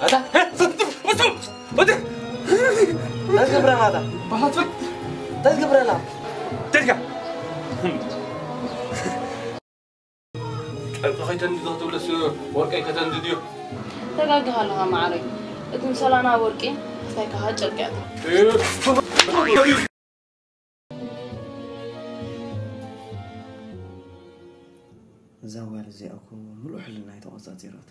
ኣታ እንታይ ትገብረና? ኣታ እንታይ ትገብረና? ደልካ ጨርቂ ከይተንድዶ ክትብለስ ወርቀይ ከተንድድዮ? ተጋግኻ ኣለኻ መዓረይ። እቲ ምሰላና ወርቂ ክስታይ ካኻ ጨርቂ ኣታ። እዛ ጓል እዚኣ እኮ ምሉእ ሕልናይ ተቖጻጺራቶ።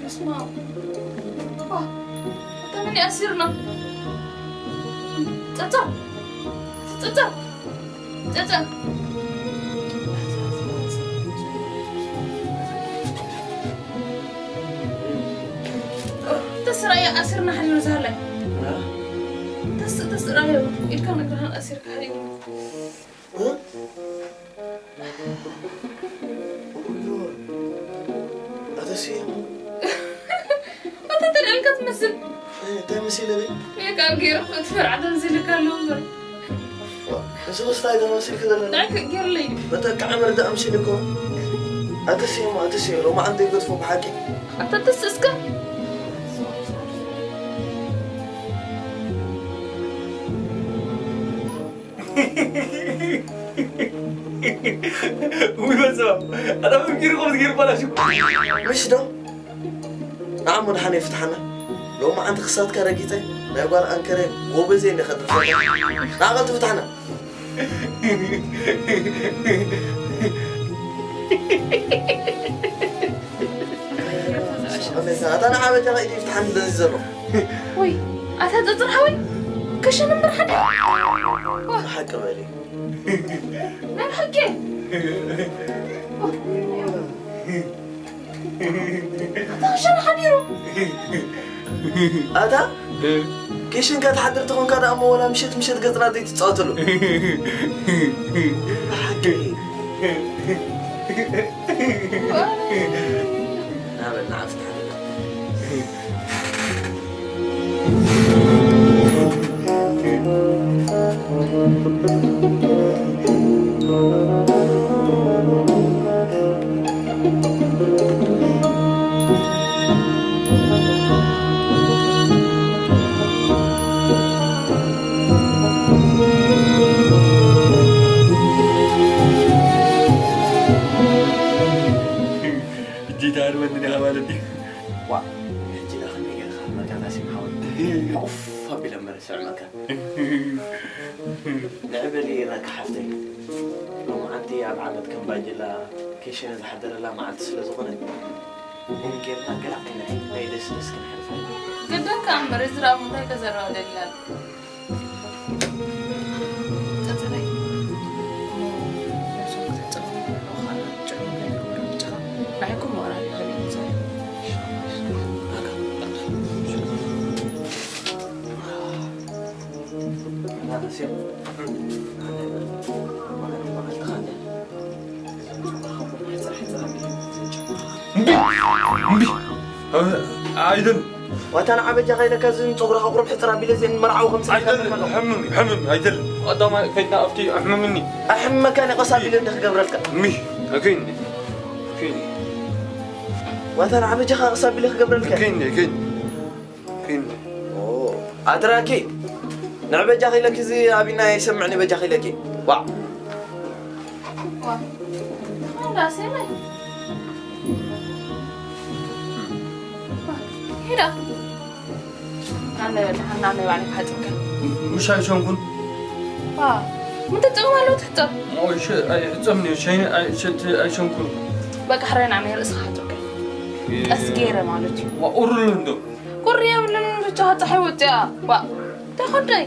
በስመ ኣብ። ዋ፣ ኣታ መን ኣሲርና? ጸጸ፣ ጸጸ፣ ጸጸ። ተስራየ ኣሲርና ሓዲሩ ዝሃላይ። ተስ-፣ ተስራየ ኢልካ ነግርሃን ኣሲርካ ሓዲሩ። እ? ኣታ ስየ። ኣታ ተደልካ ትመስል። እንታይ መሲለ በይ? ሜካፕ ገይሩ ክትፈርዓ ተምሲልካ ኣለዉ እምበር። እዚ ክስታይ ተመሲልክ ዘለና። እንታይ ገይሩለይ? በቃ ዓመር ደኣ ኣምሲልኮ። ኣታ ስየ እሞ፣ ኣታ ስየ፣ ሎማዓንቲ ይገድፎ ብሓቂ። ኣታ ተስእስከ? ውይ በስመ ኣብ። ኣታ መምኪሩ ከምዚ ገይሩ ባላሽ። ምሽ ዶ? ንዓ እሞ ደሓን ይፍትሓና። ሎሚ ዓንቲ ክሳትካ ረጊጸ ናይ ጓል ኣንከረ ጎበዜ እንደ ከድርፈ። ንዓ ቀልቲ ፍትሓና። ኣታ ንዓ በጃኻ ኢድ ይፍትሓኒ እንደዚ ዘሎ። ወይ፣ ኣታ ጸጽር ሓወይ፣ ከሸን እምበር ሓደ። ዋ። ሓቂ በሊ። ናይ ብሓቂ። ኣታ ከሸን ሓዲሩ። ኣታ እ። ኪሽን ክትሓድር ተኾንካ ደኣ እሞ ወላ ምሸት ምሸት ገጽና ዘይትጻወተሉ። ብሓቂ። ናበል ንዓ ፍትሓልና። ሕጂ ትሃርመኒ ዲኻ ማለት እዩ? ዋ፣ ሕጂ ደኣ ከመይ ጌርካ መካታሲ ምሓወይ? ሕቑፍ ኣቢለ እምበር ስዕመካ። ንዕበሊ ረካ ሓፍተይ። ሎማዓንቲ ኣብ ዓመት ከም ባንጅላ ኬሸነ ዝሓደረላ መዓልቲ ስለ ዝኾነ፣ ቡን ጌርና ገለ ዓይነት ናይ ደስደስ ክንሕልፋ ኢና። ግድን ከኣ እምበር፣ እዚ ደኣ እንታይ ከዘረባ ደሊላ? ጸጸረይ። እሞ ነብሶም ክትሕጸቡ ከለዉ ከኣ ጭዕሙ ከይትግበሩ ብቻኻ ንዓይኩም ምቕራብ ይኽእል እዩ። እምቢ! እምቢ! ኣይደልን። ዋታ ንዓ በጃኻ ኢለካ፣ እዚ ንጸጉርኻ ቁሩብ ሕጽር ኣቢለ፣ እዚ ንመርዓዊ ከም ጽሕፈካ ኣይደልን። ከሎ። ሕምም እዩ፣ ሕምም እዩ፣ ኣይደልን። ቀዳማይ ከይድና ኣብቲ ኣሕምምኒ። ኣሕምመካ፣ እኔ ቀስ ኣቢለ እንደ ክገብረልካ። እምቢ! ኣይከይድን። ኣይከይድን። ዋታ ንዓ በጃኻ ቀስ ኣቢለ ክገብረልካ። ኣይከይድን፣ ኣይከይድን። ኪን። ኦ፣ ኣትራኪ። ንዕ በጃኺ ኢለኪ እዚ ኣቢና ይሰምዕኒ በጃኺ ኢለኪ። ዋ። ዋ። ተኾን ዳሴ ናይ። ኣነ በላሕ፣ ኣነ፣ ኣነ ባዕለይ ክሓጽበካ። ምሽ ኣይሸንኩን። ዋ፣ ምንታይ ጸገም ኣለዎ ትሕጸብ? ኦይ፣ ሸ-፣ ኣይሕጸብን እዩ። ሸይነ ኣይ-፣ ሸት-፣ ኣይሸንኩን። በቃ፣ ሕራይ ንዓመይ ርእስኻ ሓጽበካ። እ-፣ ቀስ ገይረ ማለት እዩ። ዋ፣ ቁሪ ኣሎ እንዶ። ቁሪ የብሉን፣ ብቻ ጸሓይ ወጽያ። ዋ፣ እንታይ ኾደይ?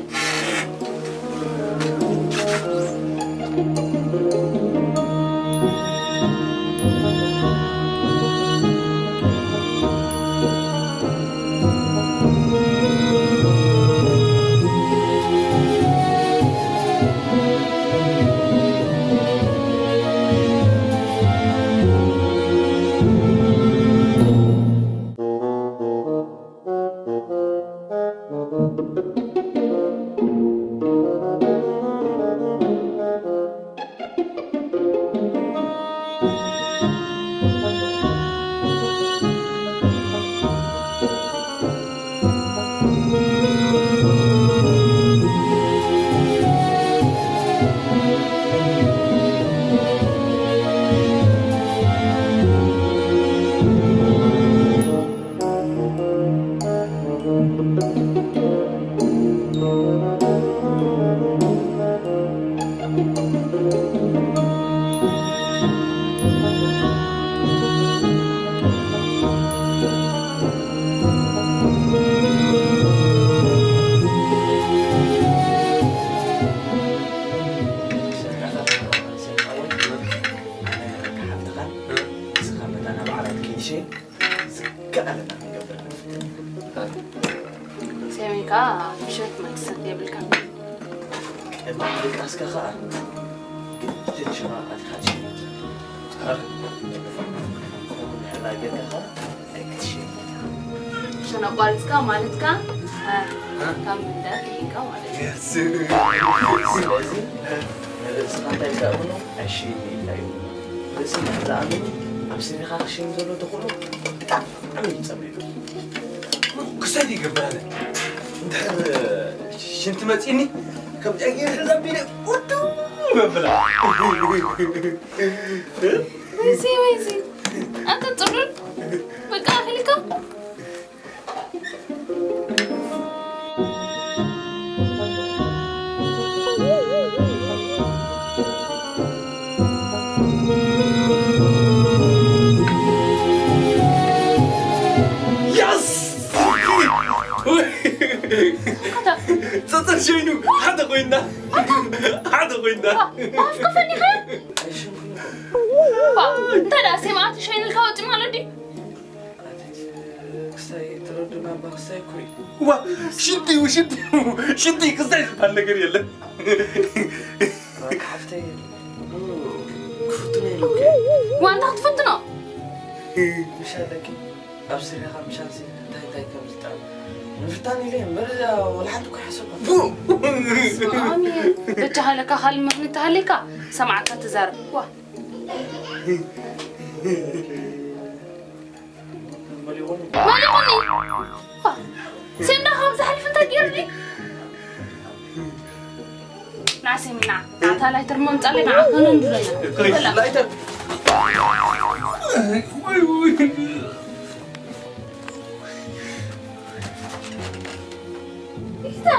ሓፍትኻን ንስኻ መታን ኣብ ዓራት ኬድሽ ዝከኣለና ክንገብር ንፍትን። ሰሜን ከኣ ምሸት መልክሰት የብልካን። ቅድሚ ምድቃስካ ከኣ ግድን ሽኻ ኣቲኻ ትሽይን። ኣረ። ከምኡ ጌርካ ከኣ ኣይክትሽይን። ሸነ ኣቋሪጽካ ማለትካ፣ እ፣ እ? ካብ ምንዳር ድሒንካ ማለት እዩ። የስ። ስለዚ ንርእስኻ እንታይ ኢልካ እምኖ? ኣይሽይን ኢልካ እዩ። ርእሲ እንድሕር ዝኣምን ኣብ ስሪኻ ክሽይን ዘሎ ተኽእሎ ብጣዕሚ እዩ ጸቢብ። ክሳይ ይገብራለ። እንድሕር ሽንቲ መጺኒ ከም ጨጊር ሕዘቢለ ቁርጡ መብላ። ወይዚ፣ ወይዚ። ኣንተ ጽሉል በቃ ኣኺልካ። የስ! ጸጸር ሸይኑ ሓደ ኮይና። ሓደ ኮይና። ኣፍቅፈኒ ኸ? ባ፣ እንታይ ደኣ፣ ሴማኣት ሸይንልካ ወጺ ማለት ድዩ? ክስታይ ተረድና እባ፣ ክስታይ እኮ እዩ። ዋ፣ ሽንቲ እዩ፣ ሽንቲ እዩ፣ ሽንቲ እዩ፣ ክስታይ ዝበሃል ነገር የለን። እባክህ ሓፍተይ፣ ክፍትኖ ኢለ እኮ እየ። ዋ፣ እንታይ ክትፍትኖ? ምሽ ኣለኪ፣ ኣብ ስሪኻ ምሻንሲ እንታይ እንታይ ከም ዝጥዕም ንምፍታን ኢለ እየ እምበር፣ ወላ ሓንቲ እኮ ኣይሓሰብኩን። ቡ! ስማሚ፣ በጃኻ ለካ ካልእ ምኽንያት ተሃልይካ፣ ሰማዕካ ትዛረብ። ዋ። መሊቑኒ። መሊቑኒ? ዋ፣ ሴምዳ ካብ ዝሓልፍ እንታይ ገይሩኒ? ና ሴምና፣ ናታ ላይተር መምጻለይ ንዓ ከነንድዶ ኢና። ላይተር። ወይ፣ ወይ። ኢታ።